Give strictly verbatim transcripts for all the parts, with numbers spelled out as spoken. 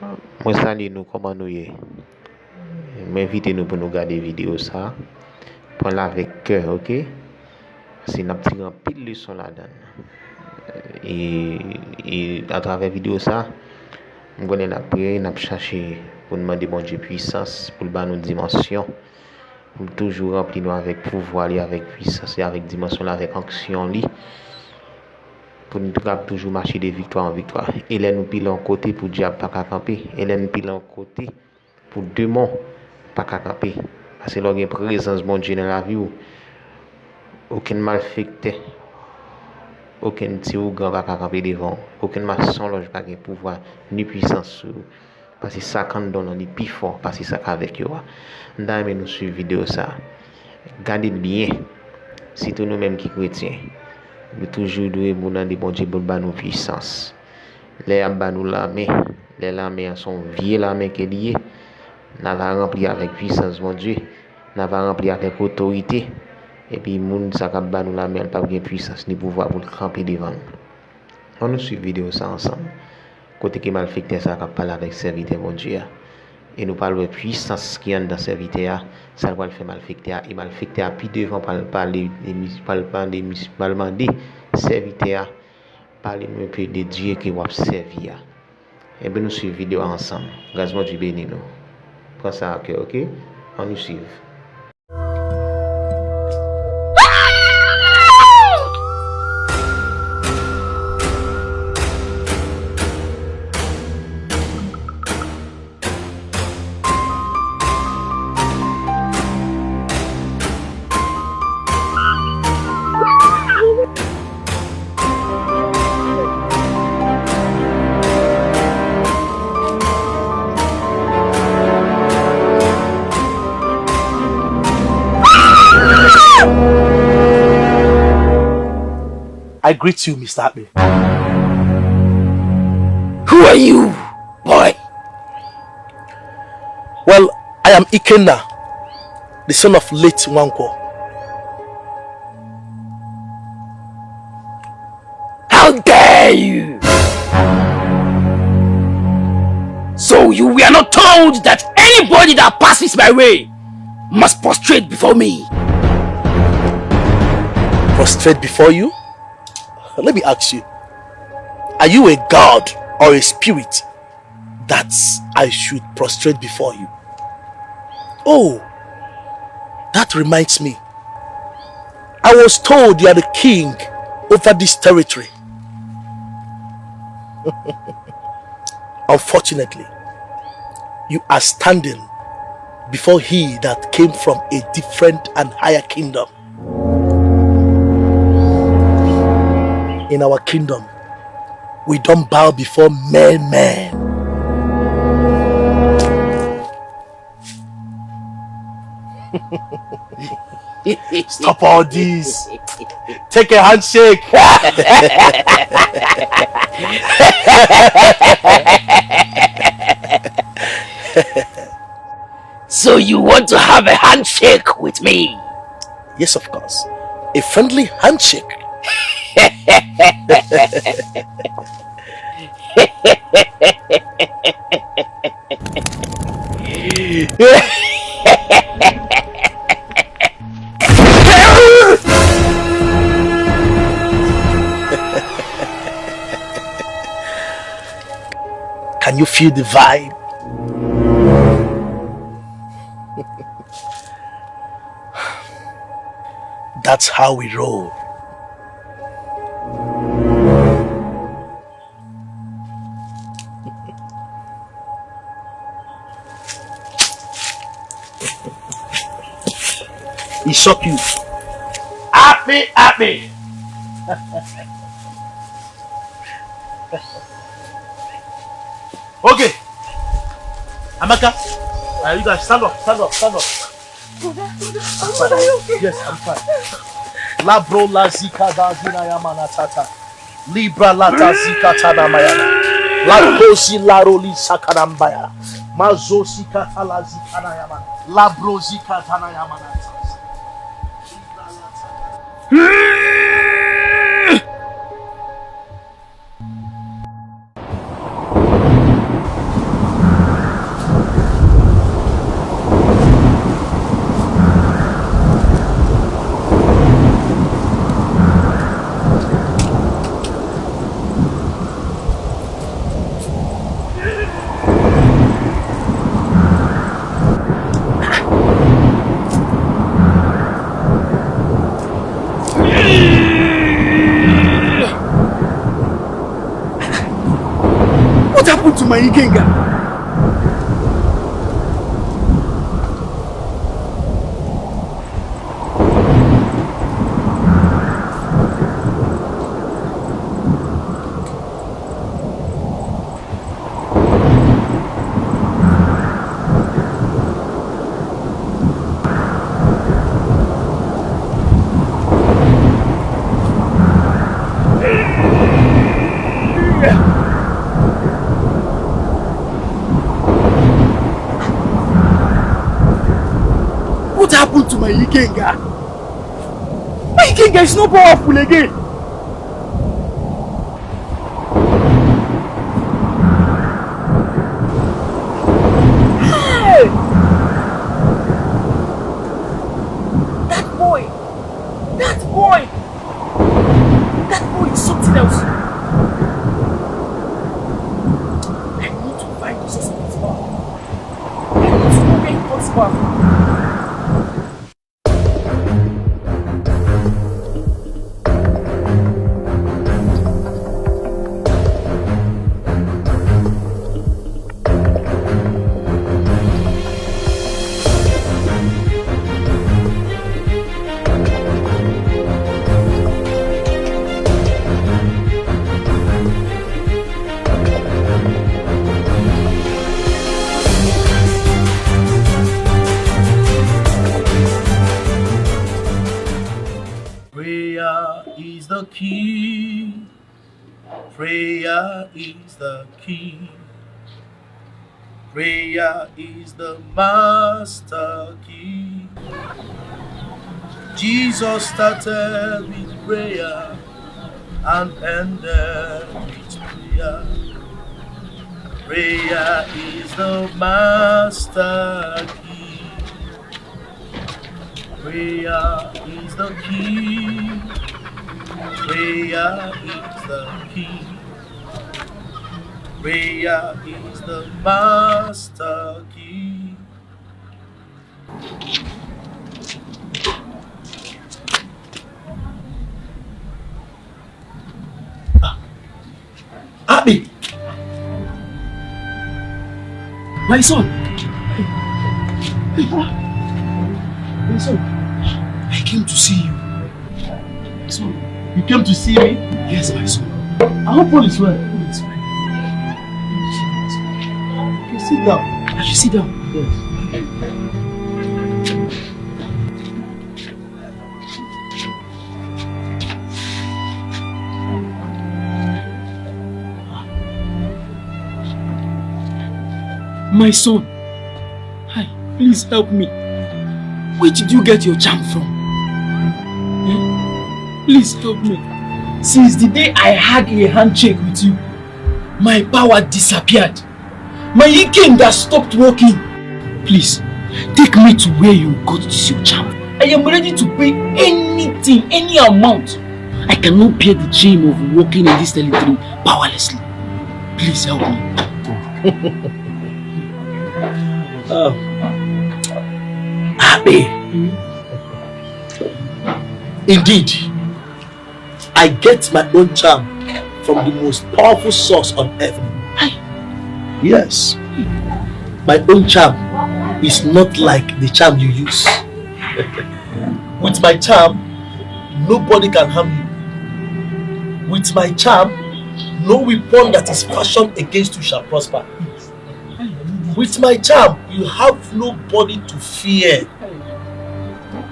Mwen salye nou, kòman nou ye? Mwen envite nou pou nou gade videyo sa a. Pran l avèk kè, oke? Paske n ap tire anpil leson ladan l. E, e atravè videyo sa a, m konnen n ap preye, n ap chache pou n mande Bondye pwisans, pou l ba nou dimansyon, pou l toujou ranpli nou avèk pouvwa li, avèk pwisans li, avèk dimansyon li, avèk onksyon li, pou n kapab toujou mache de viktwa an viktwa. E lè nou pile yon kote pou dyab pa ka kanpe, e lè nou pile yon kote pou demon pa ka kanpe. Paske lè w gen prezans Bondye nan lavi w, okenn malfektè, okenn ti ougan pa ka kanpe devan w. Okenn masonlòj pa gen pouvwa ni pwisans sou ou. Paske sa k anndan w lan, li pi fò pase sa k avèk yo a. M ta renmen nou swiv videyo sa a. Gade l byen. Sitou nou menm ki kretyen. Nou toujou dwe mande Bondye pou l ba nou pwisans. Lè y ap ba nou lame, lè lame an se yon vye lame ke li ye, n a va ranpli avèk pwisans Bondye, n a va ranpli avèk otorite, epi moun sa k ap ba nou lame an, l p ap gen pwisans ni pouvwa pou l kanpe devan nou. Ann nou swiv videyo sa ansanm, kote ke malfektè sa k ap pale avèk sèvitè Bondye a. E nou pral wè pwisans ki anndan sèvitè a, sa l pral fè malfektè a, e malfektè a pi devan pral pale, pral mande, pral mande sèvitè a, pale nou enpe de Dye ke w ap sèvi a. Enben, nou swiv videyo a ansanm. Gras Bondye beni nou. Pran sa a kè, oke? Ann nou swiv. I greet you, Mister Akbe. Who are you, boy? Well, I am Ikenna, the son of late Nwankwo. How dare you! So you were not told that anybody that passes my way must prostrate before me. Prostrate before you? Let me ask you, are you a god or a spirit that I should prostrate before you? Oh, that reminds me. I was told you are the king over this territory. Unfortunately, you are standing before he that came from a different and higher kingdom. In our kingdom, we don't bow before mere men. Stop all this. Take a handshake. So you want to have a handshake with me? Yes, of course. A friendly handshake. Can you feel the vibe? That's how we roll. He shock you. Happy, happy. Okay. Amaka, uh, you guys stand up, stand up, stand up. Brother, brother, brother, you okay? Yes, I'm fine. Labro la zika da zina ya mana tata. Libra lata zika tana mayana. La kozi la roli sakana mbaya. Mazo zika tala zika na yamana. Labro zika tana yamana. Mwen Ikenga. Ou ta pou tou Mwen Ikenga. Mwen Ikenga is no powerful again. Hey! That boy! That boy! That boy is something else. I need to find Jesus in this bar. I need to go where he talks about. Prayer is the key. Prayer is the key. Prayer is the master key. Jesus started with prayer and ended with prayer. Prayer is the master key. Prayer is the key. Prayer is the key. Prayer is the master key. Abe! My son! Hey, hey, ah. My son, I came to see you. My son. You came to see me? Yes, my son. I hope all is well. All is well. Okay, sit down. I should sit down. Yes. My son, hi, please help me. Where did you get your charm from? Eh? Please help me. Since the day I had a handshake with you, my power disappeared. My Ikenga stopped working. Please, take me to where you got this your charm. I am ready to pay anything, any amount. I cannot bear the shame of walking in this territory powerlessly. Please help me. Oh. Abe. Indeed, I get my own charm from the most powerful source on earth. Yes. My own charm is not like the charm you use. With my charm, nobody can harm you. With my charm, no weapon that is fashioned against you shall prosper. With my charm, you have nobody to fear.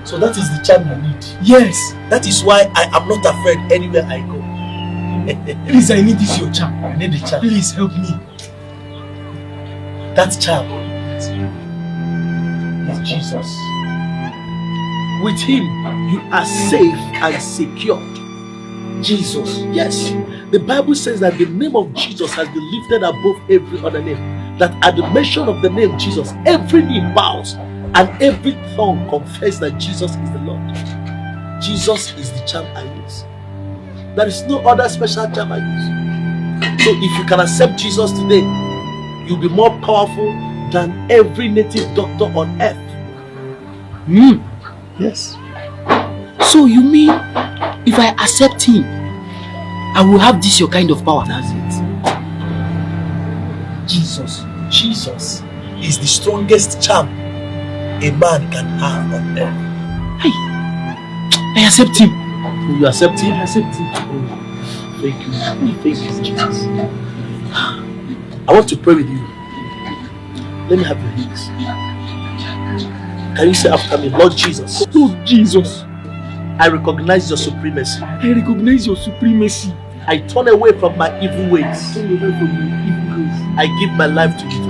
So that is the charm you need. Yes. That is why I am not afraid anywhere I go. Please, I need this your charm. I need the charm. Please help me. That charm is Jesus. With him, you are safe and secured. Jesus. Yes. The Bible says that the name of Jesus has been lifted above every other name. That at the mention of the name Jesus, every knee bows and every tongue confess that Jesus is the Lord. Jesus is the charm I use. There is no other special charm I use. So if you can accept Jesus today, you'll be more powerful than every native doctor on earth. Hmm. Yes. So you mean if I accept him, I will have this your kind of power? That's it. Jesus. Jesus is the strongest charm a man can have on earth. Hey, I accept him. You accept him? I accept him. Oh, thank you. Thank you, Jesus. I want to pray with you. Let me have your hands. Can you say after me, Lord Jesus? Lord Jesus. I recognize your supremacy. I recognize your supremacy. I turn away from my evil ways. I turn away from my evil ways. I give my life to you